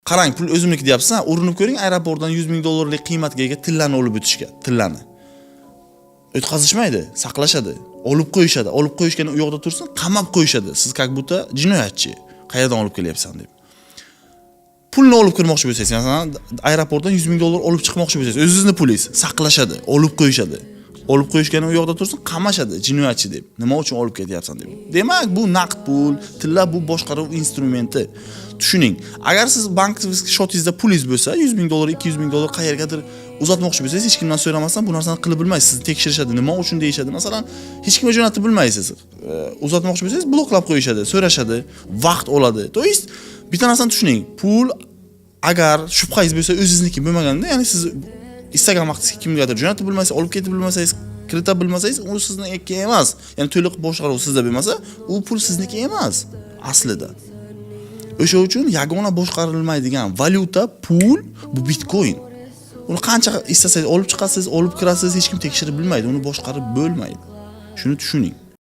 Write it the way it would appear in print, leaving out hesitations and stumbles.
Qarang, pul o'zimniki deyapsiz, ha, urinib ko'ring aeroportdan 100 ming dollarlik qiymatga ega tillani olib o'tishga, tillani. O'tkazishmaydi, saqlashadi, olib qo'yishadi. Olib qo'yishgani u yoqda tursin, qamab qo'yishadi. Siz как будто jinoyatchi, qayerdan olib kelyapsan deb. Pulni olib kirmoqchi bo'lsangiz, masalan, aeroportdan 100 ming dollar olib chiqmoqchi bo'lsangiz, o'zingizni pulingiz, saqlashadi, olib qo'yishadi. Olib qo'yishgani u yoqda tursin, qamashadi, jinoyatchi deb. Nima uchun olib ketyapsan deb. Demak, bu naqd pul, tilla bu boshqaruv instrumenti. Tushuning. Agar siz bank счёт ingizda pulingiz bo'lsa, 100 ming dollar, 200 ming dollar qayergadir uzatmoqchi bo'lsangiz, hech kimdan so'ramasdan bu narsani qilib bilmaysiz. Sizni tekshirishadi, nima uchun deyishadi. Masalan, hech kimga jo'natib bilmaysiz. Uzatmoqchi bo'lsangiz, bloklab qo'yishadi, so'rashadi, vaqt oladi. То есть bitta narsani tushuning. Pul agar shubhangiz bo'lsa, o'zingizniki bo'lmaganda, ya'ni siz istagan vaqtingizda kimgadir jo'natib bilmaysiz, olib ketib bilmasangiz, kirita bilmasangiz, u sizniki emas. Ya'ni to'liq boshqaruv sizda bo'lmasa, u pul sizniki emas aslida. O'sha uchun yagona boshqarilmaydigan valyuta, pul bu bitcoin. Uni qancha istasangiz olib chiqasiz, olib kirasiz, hech kim tekshirib bilmaydi, uni boshqarib bo'lmaydi. Shuni tushuning.